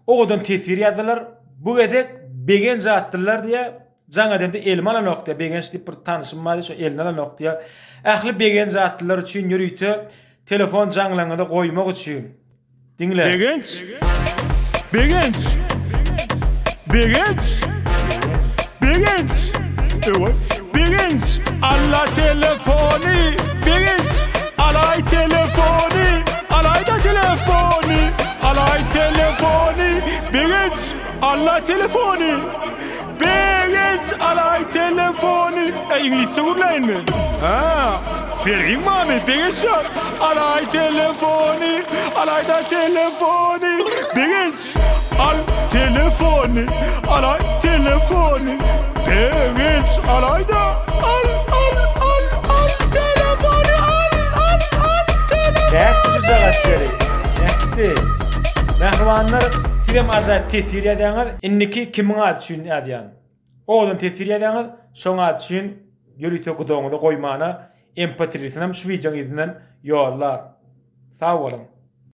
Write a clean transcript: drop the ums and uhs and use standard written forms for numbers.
Owadan teswir ýazdylar. Bu gezek Begenç atdylar diýýär. Jaň edemde elime alanok diýýär. Begenç diýip bir tanyşym bar diýýär, şo eline alanok diýýär. Ähli Begenç atlylar üçin ýörite telefon jaňlaryňyzy goýmak üçin. Diňle. Begenç! Begenç! Begenç! Begenç! Öwe. Begenç! Alla telefony! Begenç! Alay telefony! Alay da telefony! Alay telefony! Begenç! Alla telefony! Begenç alay telefony. E iňlisçe gürläýinmi? Ha, bergiň barmy? Begenç jan. Alay telefony, alay da telefony. Begenç al telefony, alay telefony. Begenç alay da al al al al telefony al al al telefony. Nätdi şu jagaşlary? Nätdi? Mähribanlar, sizem ajaýyp teswir ýazýaňyz. Indiki kimiň ady üçin ýazýan? Owadan teswir ýazýaňyz, şoň ady üçin ýörite gudagyňyza goýmana MP3-sinem şu wideoň yzyndan ýollar. Sag boluň.